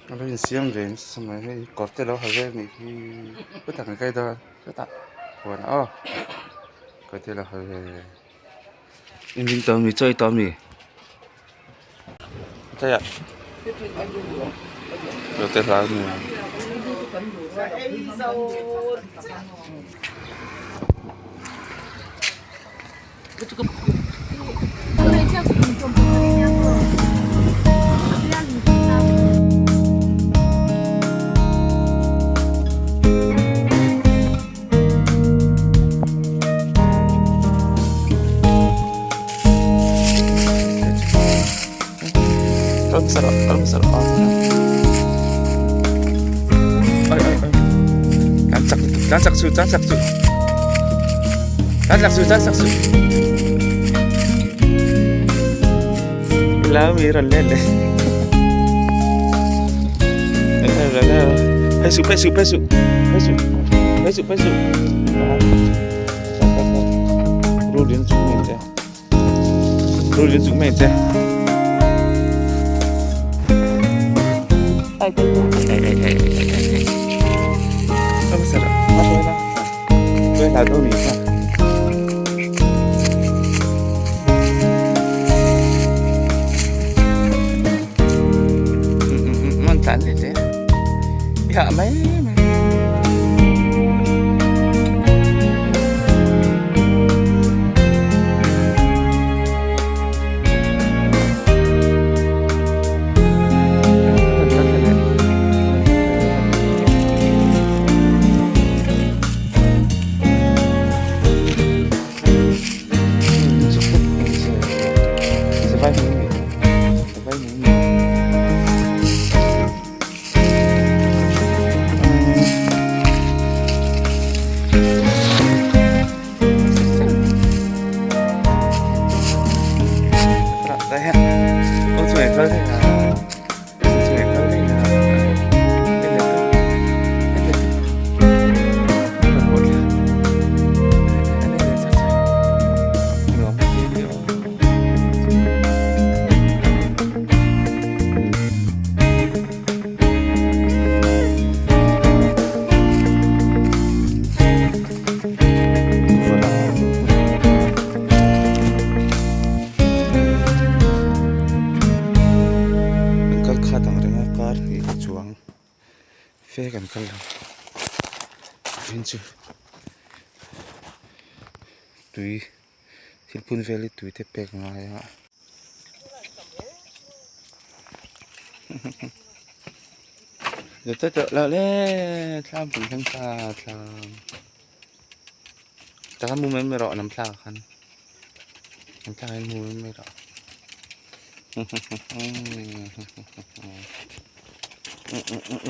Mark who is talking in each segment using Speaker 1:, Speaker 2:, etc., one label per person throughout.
Speaker 1: A lo insiam ve nasa mai hei kawr te a lo ha vel anih hi chutah kan kai dawn chutah huanah aw kawr te a lo ha ve engtin tawh ami chaw ei tawh ami tlaiah chaw te hlau ani. Tlan chak suh tlan chak suh tlan chak suh tlan chak suh ila mi rawn let leh phei suh phei suh phei suh phei suh phei suh phei suh rul in chuk mai che rul in chuk mai che ai ai ai ai ai An kal khat ang reng a kar hnih te chuang fe kan kal lo then chu tui thil phun vel hi tui te pek a ngai a. Thlam pui thleng ta thlam taka mu mai mai rawh lam thlak ah khan lam thlak ah hian mu mai mai rawh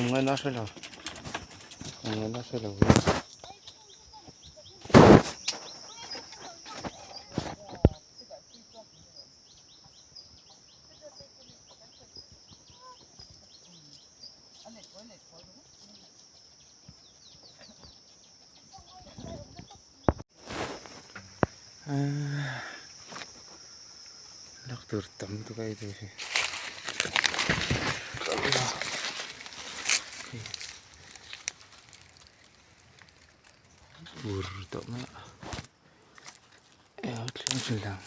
Speaker 1: ngaina hre lo ngaina hre lo. Lak tur tam lutuk a ei tur hi bur tawh mai a thleng thleng.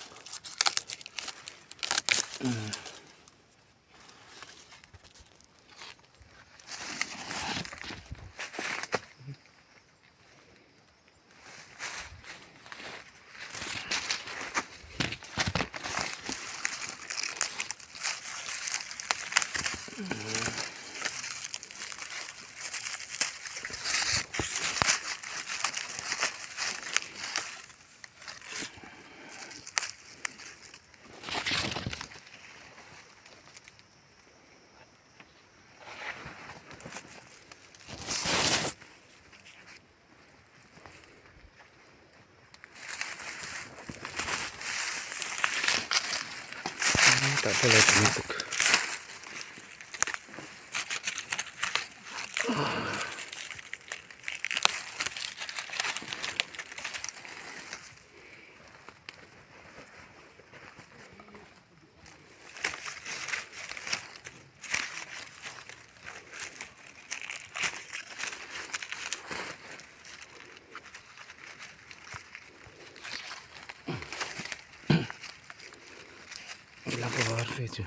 Speaker 1: Tah pawh lo tam lutuk. Lehlam pawh a var fe chu.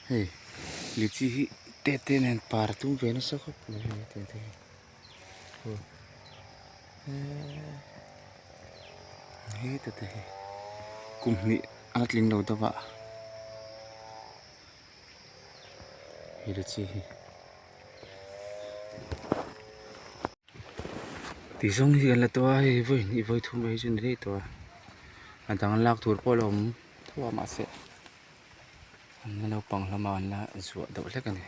Speaker 1: Hei litchi hi te te nen par tum ve nasa khawp mai hei te te hi he te te hi kum hnih a tling lo deuh a hei litchi hi. Tih zawng hi kan la tawh a hei vawi hnih vawi thum ei chu ni daih tawh a a dang lak tur pawh a la awm tho a mahse an la naupang hlawm a an la zuah deuh hlek a ni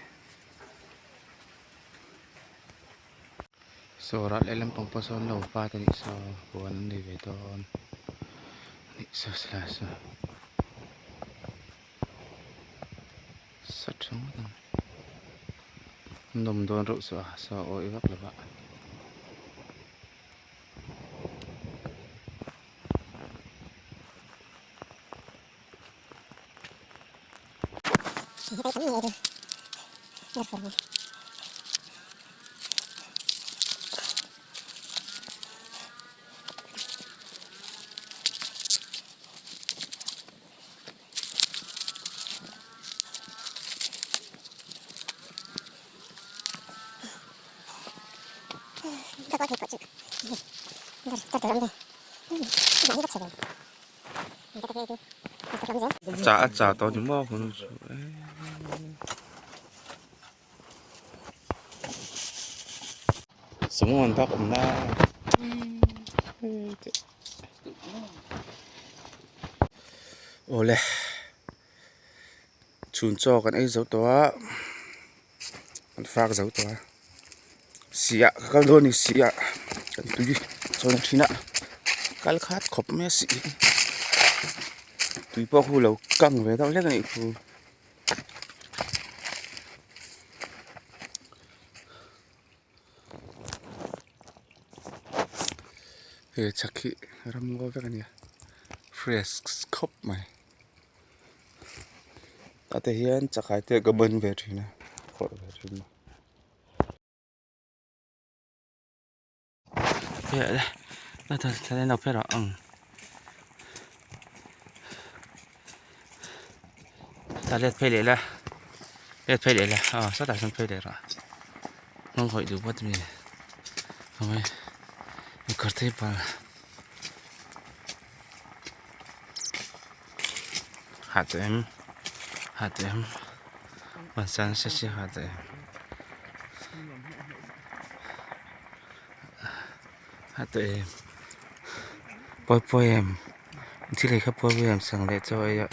Speaker 1: saw ral lehlam pang pawh sawn lo vat a nih saw huan an nei ve dawn a nih saw silai saw sa tha ngawt ang nawm dawn reuh chu a saw a awih vak lo va. Chah a chah tawh ni maw hun chu sawmngawn bak awm na Awle chhun chaw kan ei zo tawh a kan fak zo tawh a sih ah ka kal dawn a ni sih ah kan tui chawn a thin a kal khat khawp mai a sih hi tui pawh khu lo kang ve deuh hlek a nih khu. He chhak hi ramngaw vek a nia fresh khawp mai tah te hian chakai te ka ban ve thin a khawrh ve thin a. Ta let phei leh la let phei leh la aw sawtah sawn phei leh rawh hnung khawih duh phawt mi awm e kawr te pal hah tawh em hah tawh em ban san se hah tawh em. A tawh em pawi pawi em thil ei kha pawi pawi em sang leh chaw ei a.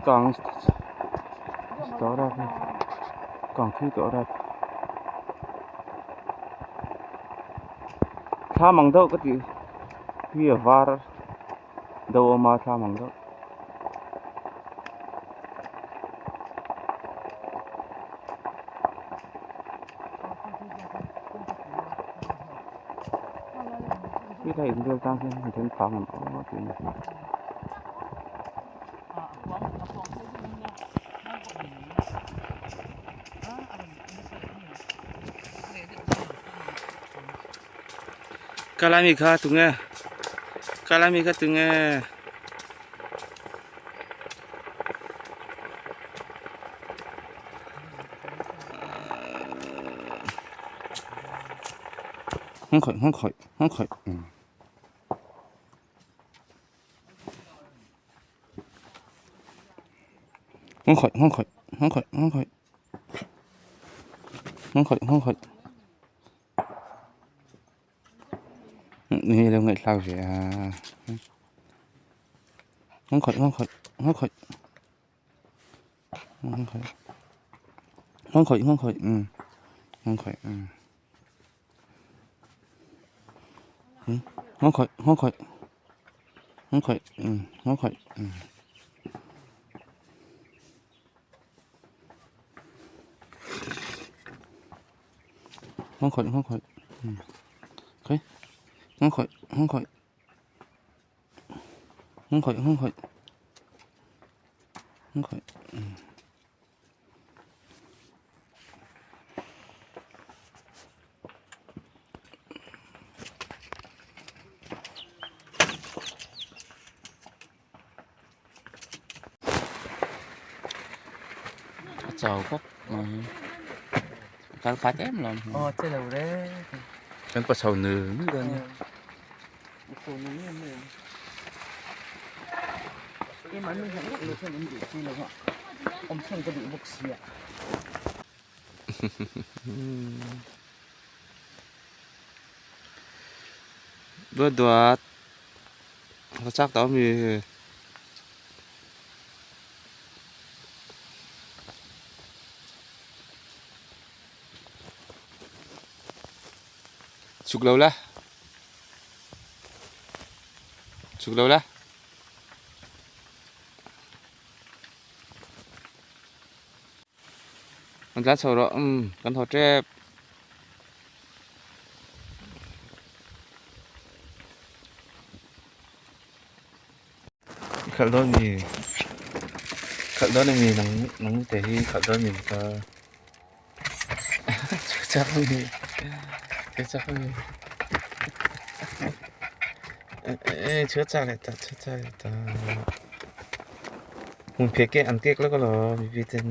Speaker 1: Kang tawh rap a kang thui tawh rap thlam ang deuh ka tih hi a var deuh a awm a thlam ang deuh. Helai inbial tang hian then phang an awm a tih a ni. Khalai mi kha tunge khalai mi kha tunge. Hmang khawih hmang khawih hmang khawih hmang khawih hmang khawih hmang khawih hmang khawih hmang khawih hmang khawih Ni lo ngaihthlak ve a hmang khawih hmang khawih hmang khawih hmang khawih hmang khawih hmang khawih umm hmang khawih umm hmang khawih hmang khawih hmang khawih umm hmang khawih umm. Hmang khawih hmang khawih khawih hmang khawih hmang khawih hmang khawih hmang khawih hmang khawih. A chau khawp mai kal khat em lo
Speaker 2: aw che lo re
Speaker 1: kan pa chho nul nul dawn nia Duat duat Ka chak tawh ami Chhuk lo la Chhuk lo la Kan tlan chho rawh umm kan haw tep. Khalh dawn mi khalh dawn ami nang nang te hi khalh dawn mi ka chak ami ka chak ami e chhuat chak leh ta chhuat chak leh ta hmun phiah kek an kek lawk alawm mipi ten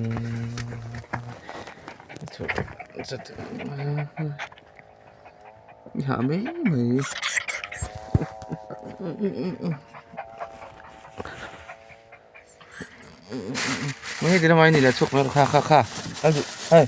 Speaker 1: hah mai mai hei ti lamah hian ni leh chhuak mai kha kha kha hei.